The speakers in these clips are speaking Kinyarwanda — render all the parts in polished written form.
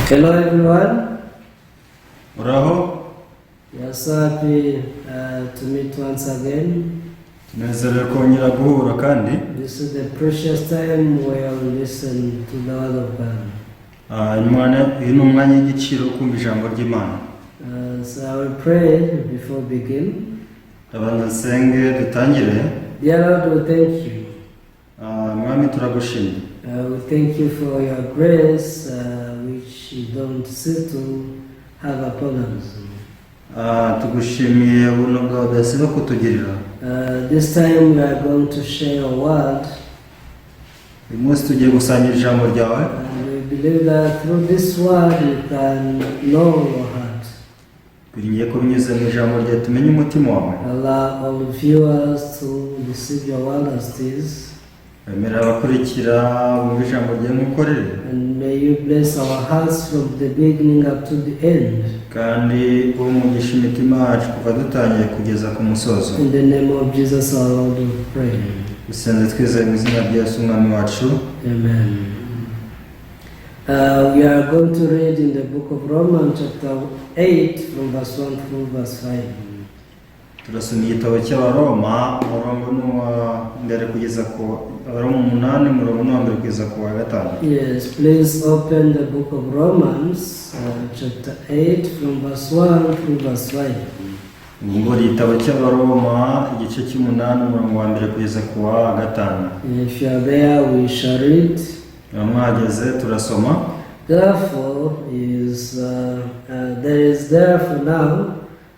Hello everyone. Uraho. We are so happy to meet once again. Tunezerewe kongera guhura kandi. This is the precious time where we listen to the word of God. Ah, uyu ni umwanya w'igiciro wo kumva ijambo ry'Imana. So I will pray before begin. Ndabanza nsenge dutangire. Dear Lord, we thank you. Ah, Mwami, turagushimye. We thank you for your grace, which you don't cease to have upon us. Ah, tugushimiye ubuntu bwawe budasiba kutugirira. This time we are going to share your word, Uyu munsi tugiye gusangira ijambo ryawe. And we believe that through this word we can know your heart. Twiringiye ko binyuze mu ijambo ryawe tumenye umutima wawe. Allow all viewers to receive your word as it is, Wemerera abakurikira bumva ijambo ryawe nk'uko riri. And may you bless our hearts from the beginning up to the end. Kandi uhe umugisha imitima yacu kuva dutangiye kugeza ku musozo. In the name of Jesus our Lord we pray. Dusenze twizeye mu izina rya Yesu Umwami wacu. Amen. We are going to read in the book of Romans, chapter 8, from verse 1 through verse 5. Turasoma igitabo cy'Abaroma, umurongo ni uwa mbere kugeza ku Abaroma 8, umurongo ni uwa mbere kugeza ku wa gatanu. Yes, please open the book of Romans, chapter 8, from verse 1 through verse 5. Ubwo igitabo cy'Abaroma igice cy'umunani, umurongo wa mbere kugeza ku wa gatanu. If you are there, we shall read. Niba mwageze turasoma. Therefore, is there is therefore now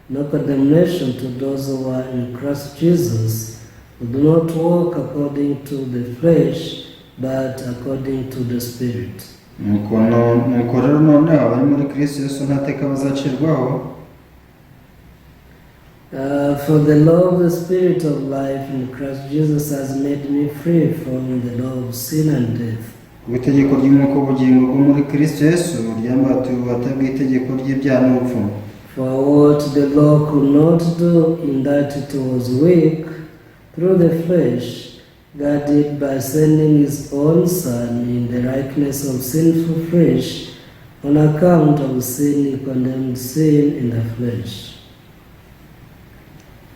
no condemnation to those who are in Christ Jesus, who do not walk according to the flesh, but according to the Spirit. Nuko rero noneho abari muri Kristo Yesu nta teka bazacirwaho. For the law of the Spirit of life in Christ Jesus has made me free from the law of sin and death. Kuko itegeko ry'umwuka w'ubugingo bwo muri Kristo Yesu ryambatuye ububata bw'itegeko ry'ibyaha n'urupfu. For what the law could not do in that it was weak through the flesh, God did by sending his own Son in the likeness of sinful flesh. On account of sin, he condemned sin in the flesh.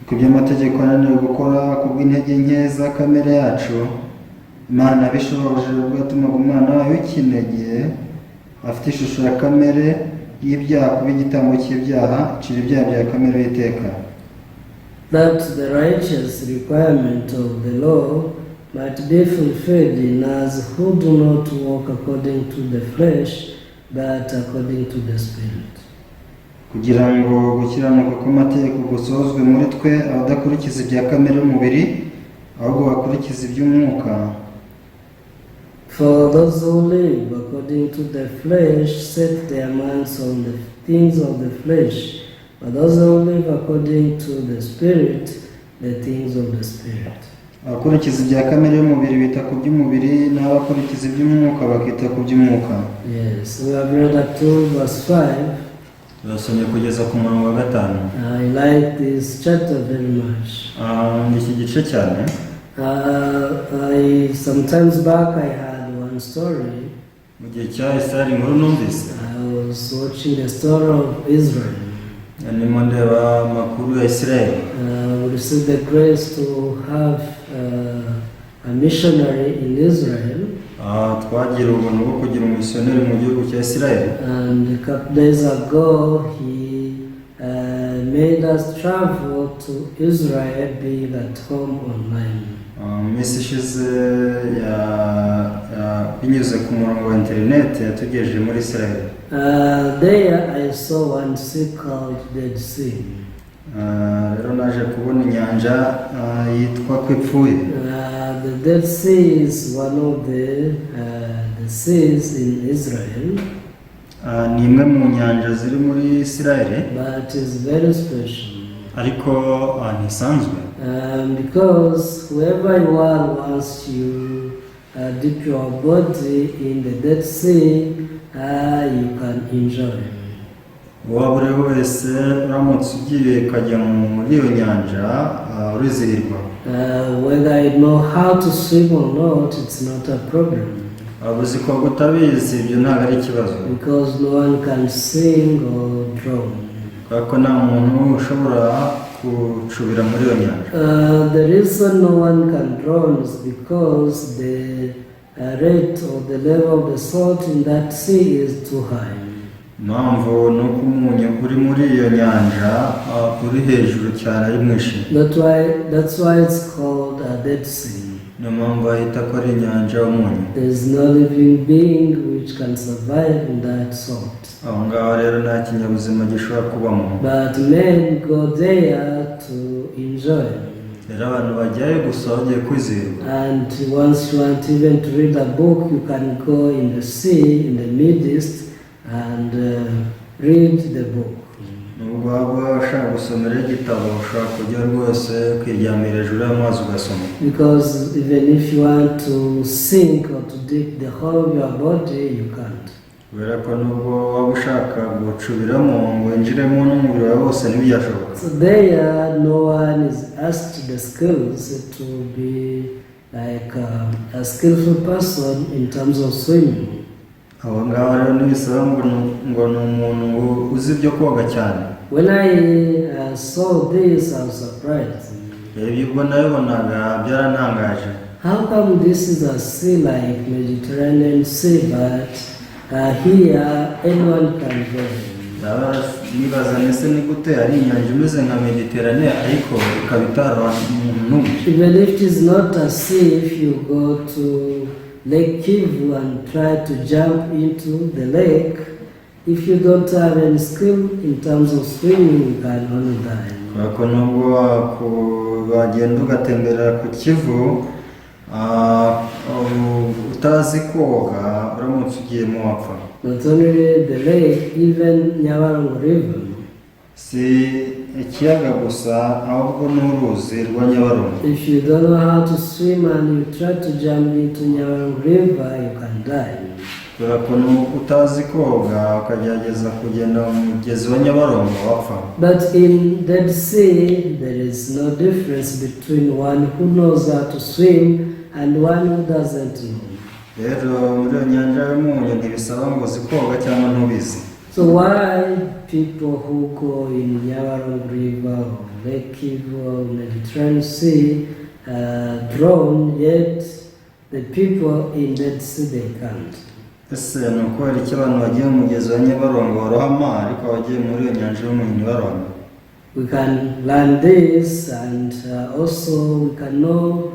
Kuko ibyo amategeko ananiwe gukora kubw'intege nke za kamere yacu, Imana yabishoboje ubwo yatumaga Umwana wayo w'ikinege afite ishusho ya kamere y'ibyaha kuba igitambo cy'ibyaha, icira ibyaha bya kamere y'iteka. That the righteous requirement of the law might be fulfilled in us who do not walk according to the flesh, but according to the Spirit. Kugira ngo gukiranuka kw'amategeko gusohozwe muri twe abadakurikiza ibya kamere y'umubiri, ahubwo bakurikiza iby'umwuka. For those who live according to the flesh set their minds on the things of the flesh, but those who live according to the Spirit, the things of the Spirit. Abakurikiza ibya kamere y'umubiri bita ku by'umubiri, naho abakurikiza iby'umwuka bakita ku by'umwuka. Yes, we have read up to verse 5. Turasomye kugeza ku murongo wa gatanu. I like this chapter very much. Ah, ni iki gice cyane. I sometimes back I had one story. Mu gihe cyahise hari inkuru numvise. I was watching the story of Israel. Ndimo ndeba amakuru ya Israel. We received the grace to have a missionary in Israel. Ah, twagira ubuntu bwo kugira umumisiyoneri mu gihugu cya Israel. And a couple days ago, he made us travel to Israel, being at home online. Ah, mu minsi ishize binyuze ku murongo wa interineti yatugejeje muri Israel. There, I saw one sea called Dead Sea. Ah, rero naje kubona inyanja yitwa ko ipfuye. The Dead Sea is one of the seas in Israel, Ah, ni imwe mu nyanja ziri muri Israel, but it's very special. Ariko ntisanzwe. Because whoever you are, once you dip your body in the Dead Sea, you can enjoy. Uwaba uri wese, uramutse ugiye ukajya muri iyo nyanja, urizihirwa. Whether you know how to swim or not, it's not a problem. Waba uzi koga utabizi, ibyo ntabwo ari ikibazo, because no one can sink or drown. Kubera ko nta muntu ushobora gucubira muri iyo nyanja. The reason no one can drown is because the rate or the level of the salt in that sea is too high. Impamvu ni uko umunyu uri muri iyo nyanja uri hejuru cyane, ari mwinshi. That's why it's called a Dead Sea. Niyo mpamvu bahita ko ari inyanja y'umunyu. There is no living being which can survive in that salt. Aho ngaho rero nta kinyabuzima gishobora kubamo. But men go there to enjoy. Rero abantu bajyayo gusa bagiye kwizihirwa. And once you want even to read a book, you can go in the sea, in the midst, and read the book. Nubwo waba ushaka gusomera igitabo, ushobora kujya rwose ukiryamira hejuru y'amazi ugasoma. Because even if you want to sink or to dip the whole of your body, you can't. Kubera ko nubwo waba ushaka gucubiramo ngo winjiremo n'umubiri wawe wose, ntibyashoboka. So there, no one is asked the skills to be like a skillful person in terms of swimming. Aho ngaho rero ntibisaba ngo ni umuntu uzi ibyo koga cyane. When I saw this, I was surprised. Rero ibyo ubwo nabibonaga byarantangaje. How come this is a sea like Mediterranean Sea, but here anyone can go? Ndaba nibaza ese ni gute ari inyanja imeze nka Mediterane ariko ikaba itaroha umuntu n'umwe? Even if it is not a sea, if you go to Lake Kivu and try to jump into the lake, if you don't have any skill in terms of swimming, you can only die. Kubera ko nubwo wagenda ugatemberera ku Kivu utazi koga, uramutse ugiyemo wapfa. Not only the lake, even Nyabarongo River. Si ikiyaga gusa, ahubwo n'uruzi rwa Nyabarongo. If you don't know how to swim and you try to jump into Nyabarongo River, you can die. Kubera ko utazi koga ukagerageza kugenda mu mugezi wa Nyabarongo, wapfa. But in Dead Sea, there is no difference between one who knows how to swim and one who doesn't know. Rero muri iyo nyanja y'umunyu ntibisaba ngo uzi koga cyangwa ntubizi. So why people who go in Nyabarongo River or Lake Kivu or Mediterranean Sea drown, yet the people in Dead Sea, they can't? Ese ni ukubera iki abantu bagiye mu mugezi wa Nyabarongo barohama, ariko abagiye muri iyo nyanja y'umunyu ntibarohame? We can learn this, and also we can know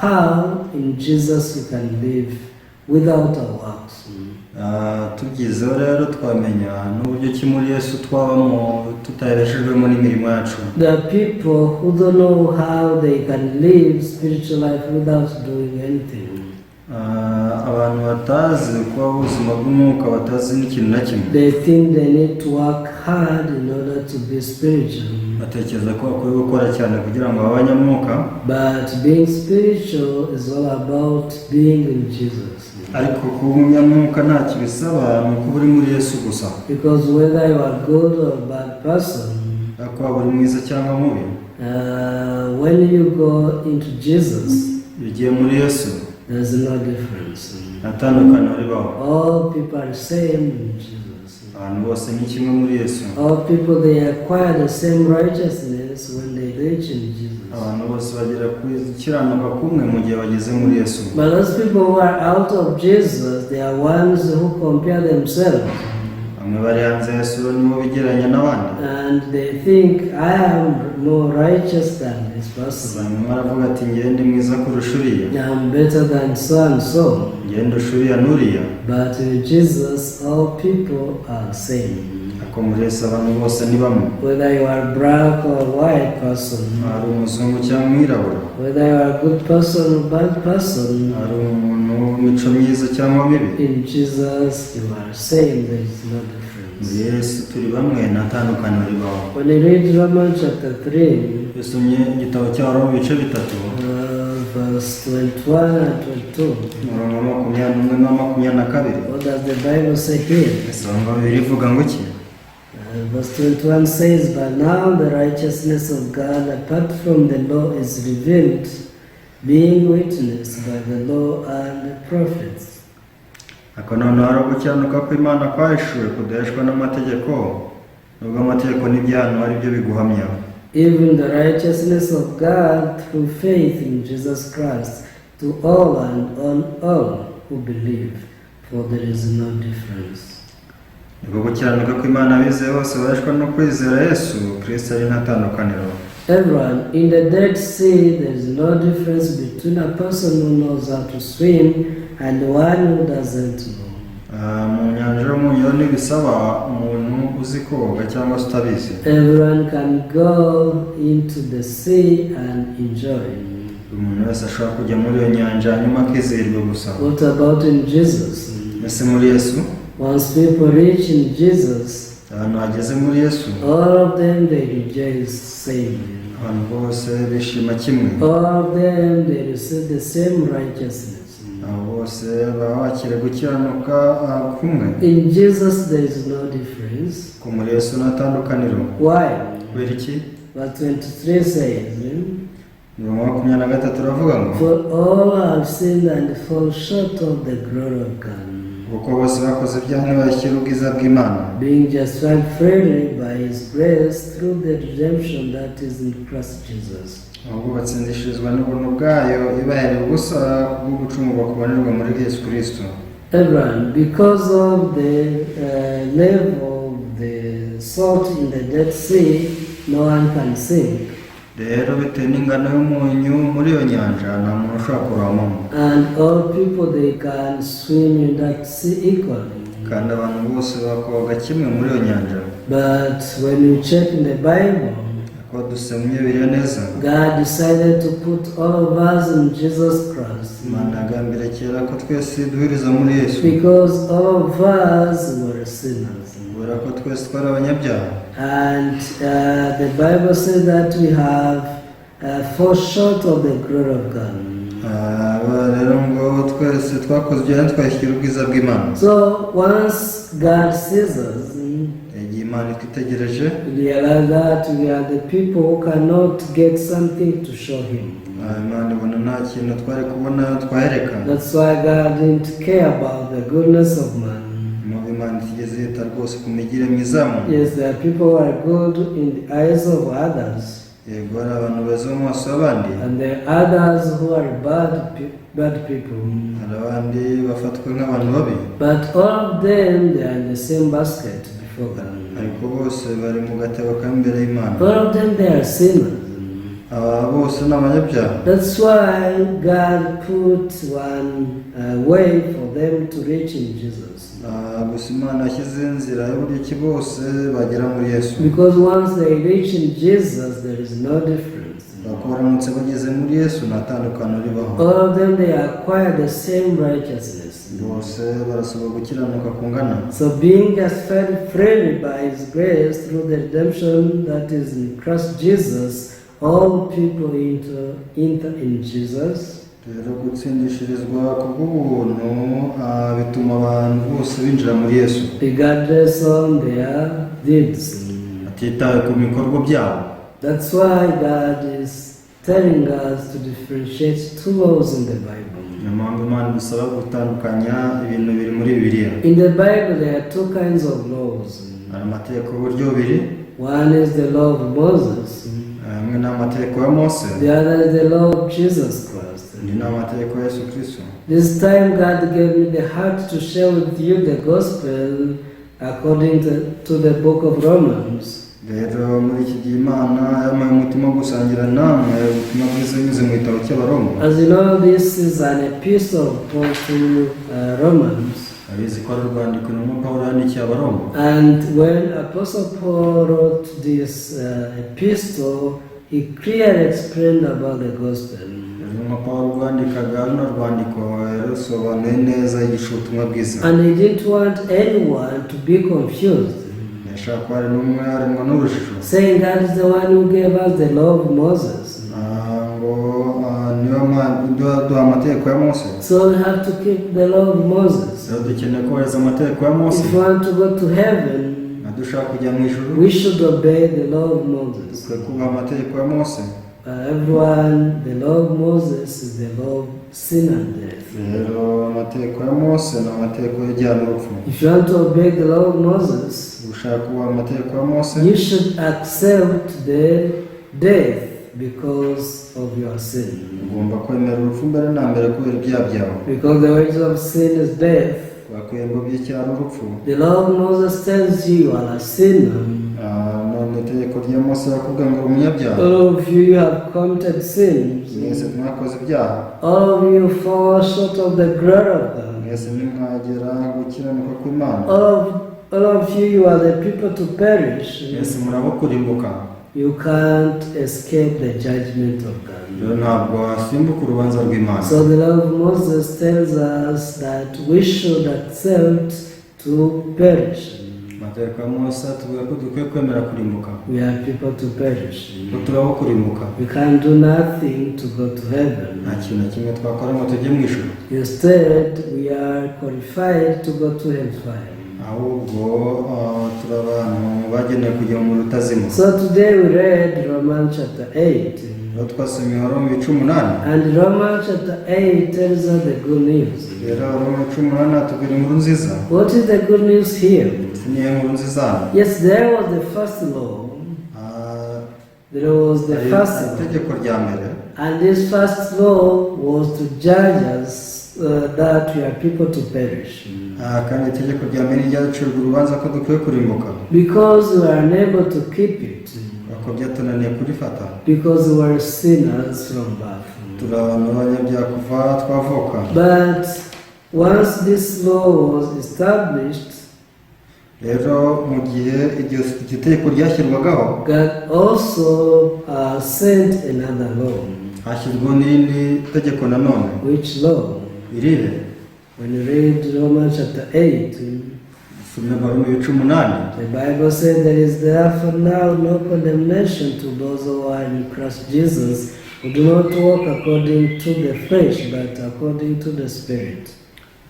how in Jesus we can live without our works. Tubyizeho rero twamenya n'uburyo ki muri Yesu twabamo tutabeshejwemo n'imirimo yacu. There are people who don't know how they can live spiritual life without doing anything. Abantu batazi kubaho ubuzima bw'umwuka batazi n'ikintu na kimwe. They think they need to work hard in order to be spiritual. Batekereza ko bakwiye gukora cyane kugira ngo babe abanyamwuka. But being spiritual is all about being in Jesus. Ariko kuba umunyamwuka ntacyo bisaba, ni ukuba uri muri Yesu gusa. Because whether you are good or bad person, ariko waba uri mwiza cyangwa mubi, when you go into Jesus, iyo ugiye muri Yesu, there's no difference. Nta tandukaniro ribaho. All people are same in Jesus. Abantu bose ni kimwe muri Yesu. All people, they acquire the same righteousness when they reach in Jesus. Abantu bose bagera ku gukiranuka kumwe mu gihe bageze muri Yesu. But those people who are out of Jesus, they are ones who compare themselves Bamwe bari hanze ya Yesu nibo bigereranya n'abandi. And they think, "I am more righteous than this person." Bamwe baravuga ati ngewe ndi mwiza kurusha uriya. "I'm better than so and so." Ngewe ndusha uriya n'uriya. But in Jesus, all people are same. Ariko muri Yesu abantu bose ni bamwe. Whether you are black or white person, ari umuzungu cyangwa umwirabura, whether you are a good person or bad person, ari umuntu w'imico myiza cyangwa mibi, in Jesus you are same. There is no difference. Muri Yesu turi bamwe, nta tandukaniro ribaho. When you read Romans chapter 3, Dusomye igitabo cy'Abaroma ibice bitatu, verse 21 and 22, umurongo wa 21 na 22, what does the Bible say here? Ese aho ngaho birivuga ngo iki? Verse 21 says, "But now the righteousness of God apart from the law is revealed, being witnessed by the law and the prophets." Ariko noneho hari ugukiranuka kw'Imana kwahishuwe kudaheshwa n'amategeko, nubwo amategeko n'ibyahanuwe ari byo biguhamya. Even the righteousness of God through faith in Jesus Christ to all and on all who believe, for there is no difference. Nibwo gukiranuka kw'Imana abizeye bose baheshwa no kwizera Yesu Kristo ari nta tandukaniro. Everyone, in the Dead Sea, there is no difference between a person who knows how to swim and one who doesn't know. Ah, mu nyanja y'umunyu ntibisaba umuntu uzi koga cyangwa se utabizi. Everyone can go into the sea and enjoy. Umuntu wese ashobora kujya muri iyo nyanja hanyuma akizihirwa gusa. What about in Jesus? Ese muri Yesu? Once people reach in Jesus, Abantu bageze muri Yesu, all of them, they rejoice same. abantu bose bishima kimwe. All of them, they receive the same righteousness. Abo bose baba bakira gukiranuka ah, kumwe. In Jesus there is no difference. Ko muri Yesu nta tandukaniro. Why? Kubera iki? Verse 23 says, Mirongo 23 uravuga ngo, "For all have sinned and fall short of the glory of God, kuko bose bakoze ibyaha ntibashyira ubwiza bw'Imana, being justified freely by His grace through the redemption that is in Christ Jesus." ahubwo batsindishirizwa n'ubuntu bwayo ibahereye ubusa bwo gucungurwa kubonerwa muri Yesu Kristo. Everyone, because of the level of the salt in the Dead Sea, no one can sink. Rero bitewe n'ingano y'umunyu muri iyo nyanja nta muntu ushobora kurohamamo. And all people, they can swim in that sea equally. Kandi abantu bose bakoga kimwe muri iyo nyanja. But when you check in the Bible, Ariko dusomye Bibiliya neza, God decided to put all of us in Jesus Christ. Imana yagambiriye kera ko twese duhuriza muri Yesu. Because all of us were sinners. Kubera ko twese twari abanyabyaha. And the Bible says that we have fall short of the glory of God. Ah, rero ngo twese twakoze ibyaha ntitwashyikira ubwiza bw'Imana. So once God sees us, Igihe Imana itwitegereje, we realize that we are the people who cannot get something to show Him. Ah, Imana ibona nta kintu twari kubona twahereka. That's why God didn't care about the goodness of man. Impamvu Imana itigeze yita rwose ku migire myiza y'umuntu. Yes, there are people who are good in the eyes of others, Yego hari abantu beza mu maso y'abandi, and there are others who are bad people. Hari abandi bafatwa nk'abantu babi. But all of them, they are in the same basket before God. Ariko bose bari mu gatebo kamwe imbere y'Imana. All of them, they are sinners. Aba bose ni abanyabyaha. That's why God put one way for them to reach in Jesus. Ah, gusa Imana yashyize inzira y'uburyo ki bose bagera muri Yesu. Because once they reach in Jesus, there is no difference. Kuko baramutse bageze muri Yesu nta tandukaniro ribaho. All of them, they acquire the same righteousness. Bose barasabwa gukiranuka kungana. So being justified freely by His grace through the redemption that is in Christ Jesus, all people enter in Jesus. Rero gutsindishirizwa kubw'ubuntu ah, bituma abantu bose binjira muri Yesu, regardless on their deeds. Hatitawe ku bikorwa byabo. That's why God is telling us to differentiate two laws in the Bible. Niyo mpamvu Imana idusaba gutandukanya ibintu biri muri Bibiliya. In the Bible, there are two kinds of laws. Hari amategeko y'uburyo bubiri. One is the law of Moses, Amwe ni amategeko ya Mose, the other is the law of Jesus Christ. Andi ni amategeko ya Yesu Kristo. This time, God gave me the heart to share with you the gospel according to the book of Romans. Rero muri iki gihe Imana yampaye umutima wo gusangira namwe ubutumwa bwiza binyuze mu gitabo cy'Abaroma. As you know, this is an epistle of Paul to Romans. Abizi ko ari urwandiko intumwa Pawulo yandikiye Abaroma. And when Apostle Paul wrote this epistle, he clearly explained about the gospel. Intumwa Pawulo rwandikaga runo rwandiko yarusobanuye neza yigisha ubutumwa bwiza. And he didn't want anyone to be confused, Ntiyashaka ko hari n'umwe aremwa n'urujijo, saying that is the one who gave us the law of Moses. Ah, ngo ah, niwe duha amategeko ya Mose. So we have to keep the law of Moses. Rero dukeneye kubahiriza amategeko ya Mose. If we want to go to heaven, Na dushaka kujya mu ijuru, we should obey the law of Moses. dukwiye kubaha amategeko ya Mose. Everyone, the law of Moses is the law of sin and death. Rero amategeko ya Mose ni amategeko yajyana urupfu. If you want to obey the law of Moses, Ushaka kubaha amategeko ya Mose, you should accept the death because of your sin. Ugomba kwemera urupfu mbere na mbere kubera ibyaha byawe. Because the wages of sin is death. Kubera ko ibihembo by'icyaha ari urupfu. The law of Moses tells you you are a sinner. Ah, none itegeko rya Mose rirakubwira ngo uri umunyabyaha. All of you, you have committed sins. Mwese mwakoze ibyaha. All of you fall short of the glory of God. Mwese ntimwagera gukiranuka kw'Imana. All of you, you are the people to perish. Mwese muri abo kurimbuka. You can't escape the judgment of God. Rero ntabwo wasimbuka urubanza rw'Imana. So the law of Moses tells us that we should accept to perish. Amategeko ya Mose atubwira ko dukwiye kwemera kurimbuka. We are people to perish. Ko turi abo kurimbuka. We can do nothing to go to heaven. Nta kintu na kimwe twakora ngo tujye mu ijuru. Instead, we are qualified to go to hellfire. Ahubwo ah, turi abantu bagenewe kujya mu muriro utazima. So today we read Romans chapter 8. Rero twasomye Abaroma ibice 8. And Romans chapter 8 tells us the good news. Rero Abaroma ibice 8 atubwira inkuru nziza. What is the good news here? Ese niyo nkuru nziza hano? Yes, there was the first law. Ah, There was the hari first law. itegeko rya mbere. And this first law was to judge us that we are people to perish. Ah, kandi itegeko rya mbere ryacirwa urubanza ko dukwiye kurimbuka. Because we are unable to keep it. Ko byatunaniye kurifata. Because we were sinners from birth. Turi abantu b'abanyabyaha kuva twavuka. But once this law was established, Rero mu gihe iryo tegeko ryashyirwagaho, God also sent another law. Hashyizweho n'irindi tegeko nanone. Which law? Irihe? When you read Romans chapter 8, Usomye Abaroma ibice 8, the Bible says there is therefore now no condemnation to those who are in Christ Jesus, who do not walk according to the flesh, but according to the Spirit.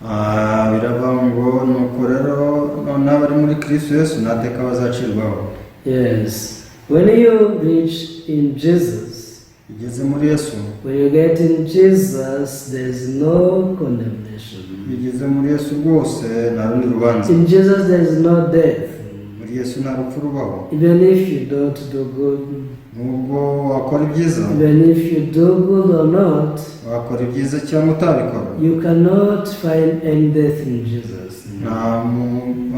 Ah, biravuga ngo nuko rero noneho abari muri Kristo Yesu nta teka bazacirwaho. Yes. When you reach in Jesus, Ugeze muri Yesu, when you get in Jesus, there is no condemnation. Iyo ugeze muri Yesu rwose nta rundi rubanza. In Jesus, there is no death. Muri Yesu nta rupfu rubaho. Even if you don't do good, Nubwo wakora ibyiza, even if you do good or not, wakora ibyiza cyangwa utabikora, you cannot find any death in Jesus. Nta muntu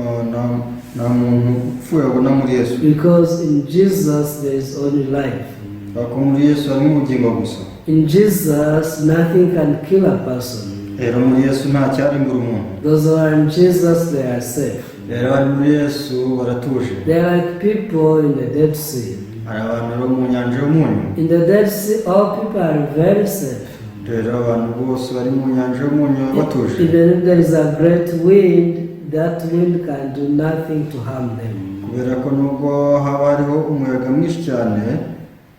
upfuye abona muri Yesu. Because in Jesus there is only life. Kubera ko muri Yesu harimo ubugingo gusa. In Jesus, nothing can kill a person. Rero muri Yesu nta cyarimbura umuntu. Those who are in Jesus, they are safe. Rero abari muri Yesu baratuje. They are like people in the Dead Sea. Hari abantu rero mu nyanja y'umunyu. In the Dead Sea, all people are very safe. Rero abantu bose bari mu nyanja y'umunyu baba batuje. Even if there is a great wind, that wind can do nothing to harm them. Kubera ko nubwo haba hariho umuyaga mwinshi cyane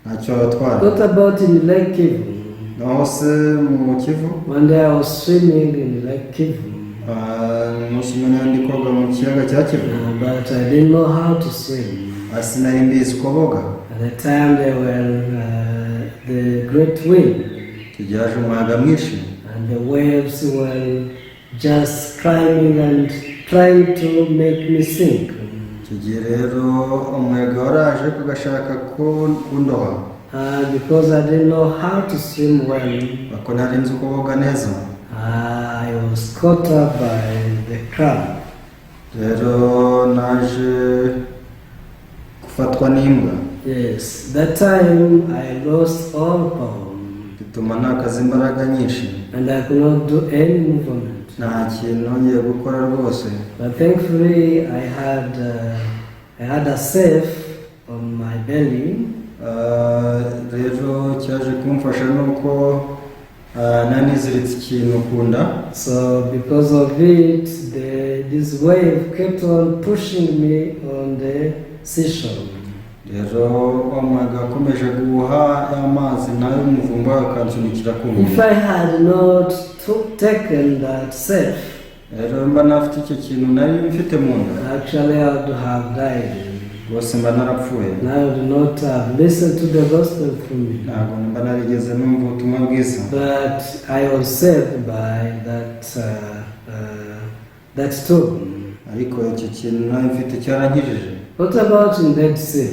ntacyo wabatwara. What about in Lake Kivu? Naho se mu Kivu? One day I was swimming in Lake Kivu, Ah, umunsi umwe nari ndi koga mu kiyaga cya Kivu, but I didn't know how to swim. Ah, sinari mbizi ko boga. At the time there were the great wind, Icyo gihe haje umuyaga mwinshi, and the waves were just climbing and trying to make me sink. Icyo gihe rero umuyaga waraje ugashaka ko kundoha. Because I didn't know how to swim well, Ko ntari nzi uko boga neza, I was caught up by the crab. Rero naje gufatwa n'imbwa. Yes, that time I lost all power Bituma ntakaza imbaraga nyinshi, and I could not do any movement. Nta kintu nongeye gukora rwose. But thankfully, I had a safe on my belly, Ah, rero cyaje kumfasha nuko ah, nari niziritse ikintu ku nda. So because of it, this wave kept on pushing me on the seashore. Rero wa muyaga wakomeje guha y'amazi nayo umuvumba ukansunikira ku If nkombe. I had not taken that safe, Rero mba ntafite icyo kintu nari mfite mu nda, actually I would have died. Rwose mba narapfuye. And I would not have listened to the gospel through me. Ntabwo mba narigeze numva ubutumwa bwiza. But I was saved by that stone. Ariko icyo kintu nari mfite cyarankijije. What about in Dead Sea?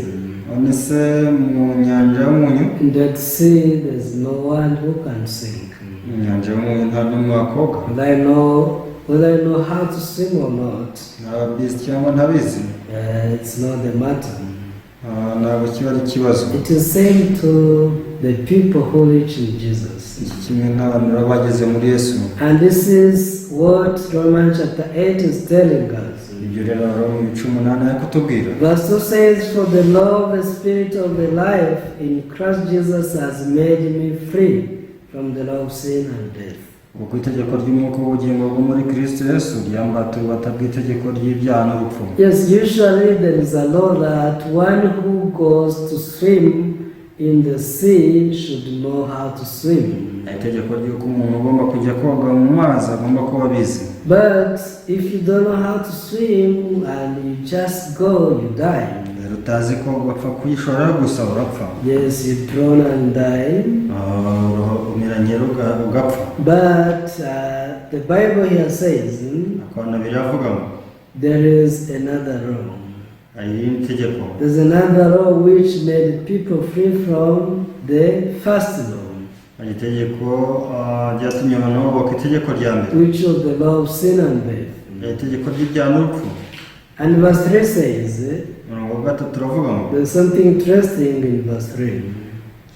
None se mu nyanja y'umunyu? In Dead Sea, there's no one who can sink. Mu nyanja y'umunyu nta n'umwe wakoga. Whether I know how to swim or not, Ntabizi cyangwa ntabizi, it's not the matter. Ntabwo kiba ari ikibazo. It is same to the people who reach in Jesus. Iki kimwe n'abantu baba bageze muri Yesu. And this is what Romans chapter 8 is telling us. Ibyo rero Roma ibice 8 ari kutubwira. Verse 2 says, "For the law of the Spirit of the life in Christ Jesus has made me free from the law of sin and death." Kuko itegeko ry'umwuka w'ubugingo bwo muri Kristo Yesu ryambatuye ububata bw'itegeko ry'ibyaha n'urupfu. Yes, usually there is a law that one who goes to swim in the sea should know how to swim. Hari itegeko ry'uko umuntu ugomba kujya koga mu mazi agomba kuba abizi. But if you don't know how to swim and you just go, you die. Rero utazi koga upfa kuyishora gusa urapfa. Yes, you drown and die. Umira ugapfa. But the Bible here says Akabona biravuga ngo there is another law. Hari irindi tegeko. There's another law which made people free from the first law, Hari itegeko ryatumye abantu babohoka itegeko rya mbere, which was the law of sin and death. Hari itegeko ry'ibyaha n'urupfu. And verse 3 says, Umurongo wa gatatu uravuga ngo there's something interesting in verse 3.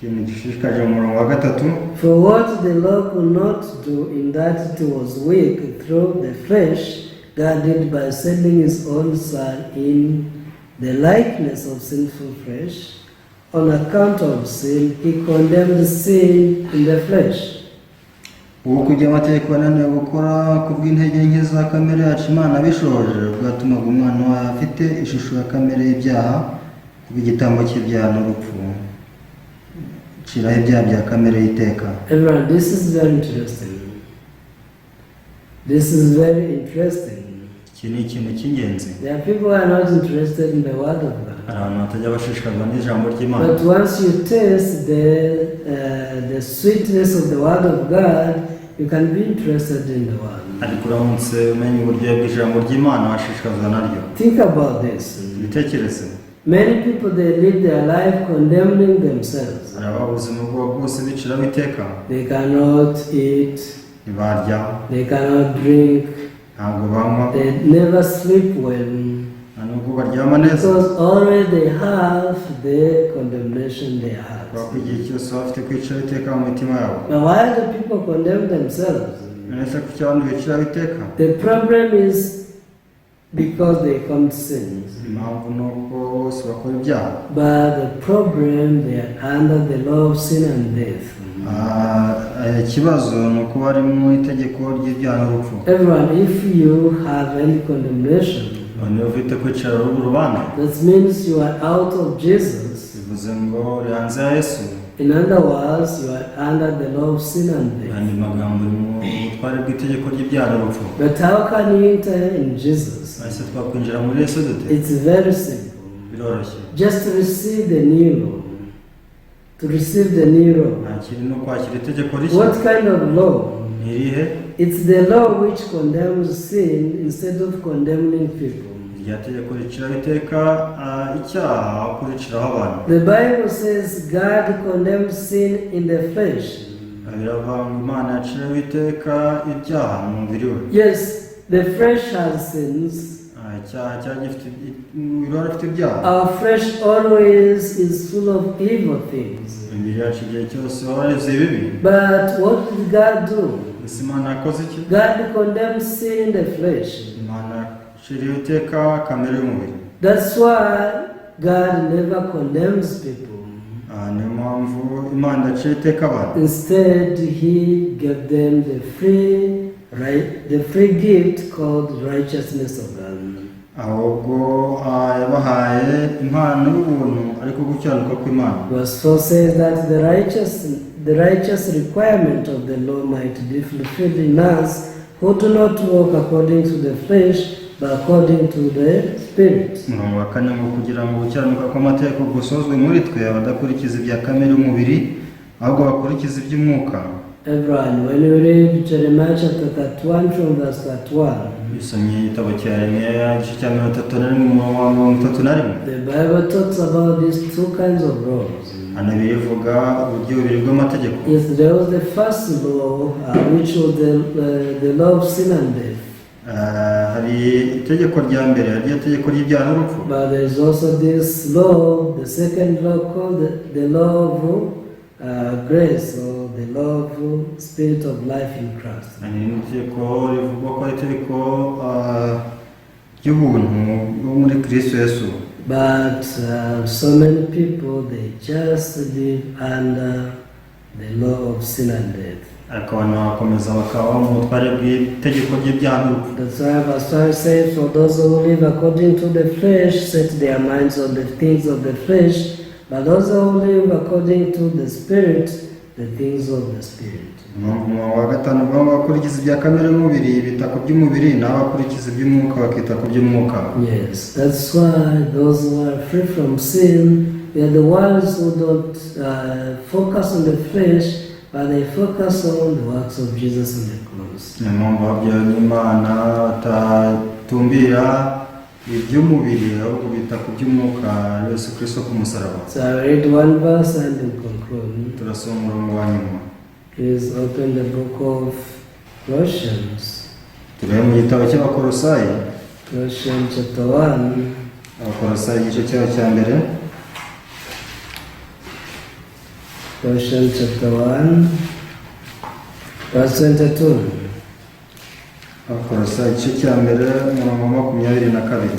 Ikintu gishishikaje mu murongo wa gatatu. "For what the law could not do in that it was weak through the flesh, God did by sending his own Son in the likeness of sinful flesh. On account of sin, he condemned sin in the flesh." Ubu ibyo amategeko yananiwe gukora ku bw'intege nke za kamere yacu, Imana yabishoje ubwo yatumaga umwana wayo afite ishusho ya kamere y'ibyaha kubw'igitambo cy'ibyaha n'urupfu iciraho ibyaha bya kamere y'iteka. Everyone, this is very interesting. This is very interesting. Iki ni ikintu cy'ingenzi. There are people who are not interested in the Word of God. Hari abantu batajya bashishikazwa n'ijambo ry'Imana. But once you taste the sweetness of the Word of God, you can be interested in the Word. Ariko uramutse umenya uburyohe bw'ijambo ry'Imana washishikazwa naryo. Think about this. Ibitekerezo. Many people, they live their life condemning themselves. Hari abaho ubuzima bwabo bwose biciraho iteka. They cannot eat, Ntibarya, they cannot drink, ntabwo banywa, they never sleep well. Nta nubwo baryama neza. Because always they have the condemnation in their Kubera hearts. ko igihe cyose baba bafite kwiciraho iteka mu mitima yabo. But why do people condemn themselves? None se kuki abantu biciraho iteka? The problem is because they commit sins. Impamvu ni uko bose bakora ibyaha. But the problem, they are under the law of sin and death. Ikibazo ni uko bari mu itegeko ry'ibyaha n'urupfu. Everyone, if you have any condemnation, Noneho ufite kwicira urubanza, that means you are out of Jesus. Bivuze ngo uri hanze ya Yesu. In other words, you are under the law of sin and Mu death. yandi magambo uri mu butware bw'itegeko ry'ibyaha n'urupfu. But how can you enter in Jesus? Ese twakwinjira muri Yesu dute? It's very simple. Biroroshye. Just to receive the new law. To receive the new law. Nta kintu no kwakira itegeko rishya. What kind of law? Ni irihe? It's the law which condemns sin instead of condemning people. Irya tegeko riciraho iteka icyaha aho kuriciraho abantu. The Bible says God condemns sin in the flesh. Biravuga ngo Imana yaciraho iteka ibyaha mu mubiri we. Yes, the flesh has sins. Icyaha cyari gifite umubiri wari ufite ibyaha. Our flesh always is full of evil things. Imibiri yacu igihe cyose waba yuzuye ibibi. But what did God do? Ese Imana yakoze iki? God condemns sin in the flesh. Imana yaciriye iteka kamere y'umubiri. That's why God never condemns people. Niyo mpamvu Imana idaciye iteka abantu. Instead, He gave them the free gift called righteousness of God. Ahubwo yabahaye impano y'ubuntu ariko gukiranuka kw'Imana. Verse 4 says that the righteous requirement of the law might be fulfilled in us who do not walk according to the flesh, but according to the Spirit. Umurongo wa kane ngo kugira ngo gukiranuka kw'amategeko gusozwe muri twe, abadakurikiza ibya kamere y'umubiri, ahubwo bakurikiza iby'umwuka. Everyone, when you read Jeremiah chapter 31 from verse 31, Bisomye igitabo cya Yeremiya igice cya 31 umurongo wa 31, the Bible talks about these two kinds of laws. Hano birivuga uburyo bubiri bw'amategeko. Yes, there was the first law, which was the law of sin and death. Ah, hari itegeko rya mbere, ariryo tegeko ry'ibyaha n'urupfu. But there is also this law, the second law called the law of grace or the law of spirit of life in Christ. Hari n'itegeko rivugwa ko ari itegeko ry'ubuntu bwo muri Kristo Yesu. But so many people, they just live under the law of sin and death. Ariko abantu bagakomeza bakaba mu butware bw'itegeko ry'ibyaha n'urupfu. That's why verse 5 says, "For those who live according to the flesh set their minds on the things of the flesh, but those who live according to the Spirit, the things of the Spirit." Impamvu umurongo wa gatanu uvuga ngo abakurikiza ibya kamere y'umubiri bita ku by'umubiri, naho abakurikiza iby'umwuka bakita ku by'umwuka. Yes, that's why those who are free from sin, they are the ones who don't focus on the flesh, but they focus on the works of Jesus on the cross. Niyo mpamvu ababyawe n'Imana batatumbira iby'umubiri, ahubwo bita ku by'umwuka, Yesu Kristo ku musaraba. So I read one verse and we conclude. Turasoma umurongo wa nyuma. Please open the book of Colossians. Turebe mu gitabo cy'Abakorosayi. Colossians chapter 1. Abakorosayi igice cyayo cya mbere. Colossians chapter 1, verse 22. Abakorosayi igice cya mbere umurongo wa 22.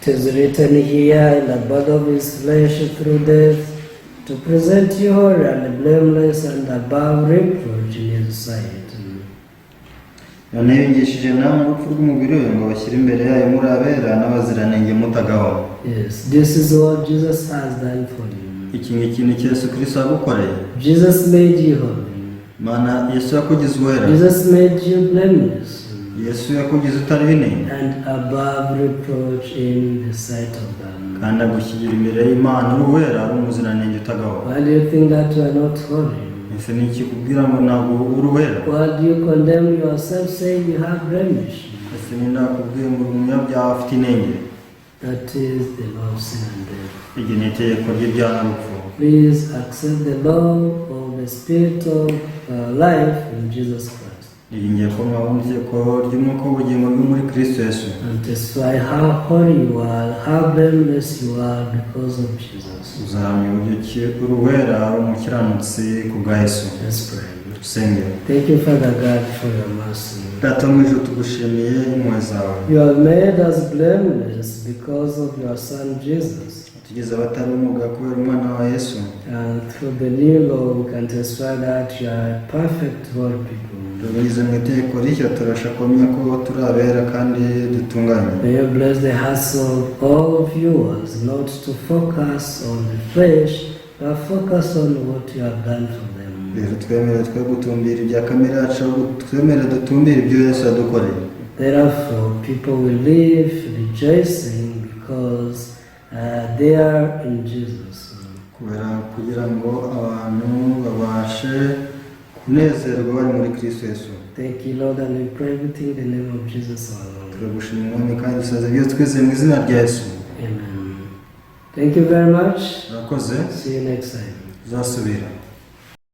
It is written here, "In the body of his flesh through death, to present you holy and blameless and above reproach in his sight." None yiyungishije namwe urupfu rw'umubiri we ngo bashyire imbere yayo muri abera n'abaziranenge mutagawaho. Yes, this is what Jesus has done for you. Iki ngiki ni cyo Yesu Kristo yagukoreye. Jesus made you holy. Mana Yesu yakugize uwera. Jesus made you blameless Yesu yakugize utariho inenge and above reproach in the sight of God. Kandi agushyira imbere y'Imana uri uwera, ari umuziranenge utagawaho. Why do you think that you are not holy? Ese ni iki kubwira ngo ntabwo uri uwera? Why do you condemn yourself, saying you have blemish? Ese ni ndakubwiye ngo uri umunyabyaha afite inenge? That is the law of sin and death. Iryo ni itegeko ry'ibyaha n'urupfu. Please accept the law of the Spirit of life in Jesus Christ Niringiye ko mwabona itegeko ry'umwuka w'ubugingo bwo muri Kristo Yesu and testify how holy you are, how blameless you are because of Jesus. Uzahamya uburyo ki uri uwera, ari umukiranutsi ku bwa Yesu. Let's pray. Dusenge. Thank you, Father God, for your mercy. Data mu ijuru, tugushimiye impuhwe zawe. You have made us blameless because of your Son Jesus. Tugize abatari ubumuga kubera umwana wa Yesu. And through the new law, we can testify that you are perfect holy people. Binyuze mu itegeko rishya turabasha kumenya ko turi abera kandi dutunganye. May you bless the hearts of all viewers not to focus on the flesh, but focus on what you have done for them. Rero twemere twe gutumbira ibya kamere yacu, ahubwo twemere dutumbire ibyo Yesu yadukoreye. Therefore, people will live rejoicing because they are in Jesus. Kubera kugira ngo abantu babashe kunezerwa bari muri Kristo Yesu. Thank you, Lord, and we pray everything in the name of Jesus our Lord. Turagushima Mwami kandi dusaze byose twizeye mu izina rya Yesu. Amen. Thank you very much. Urakoze. See you next time. Tuzasubira.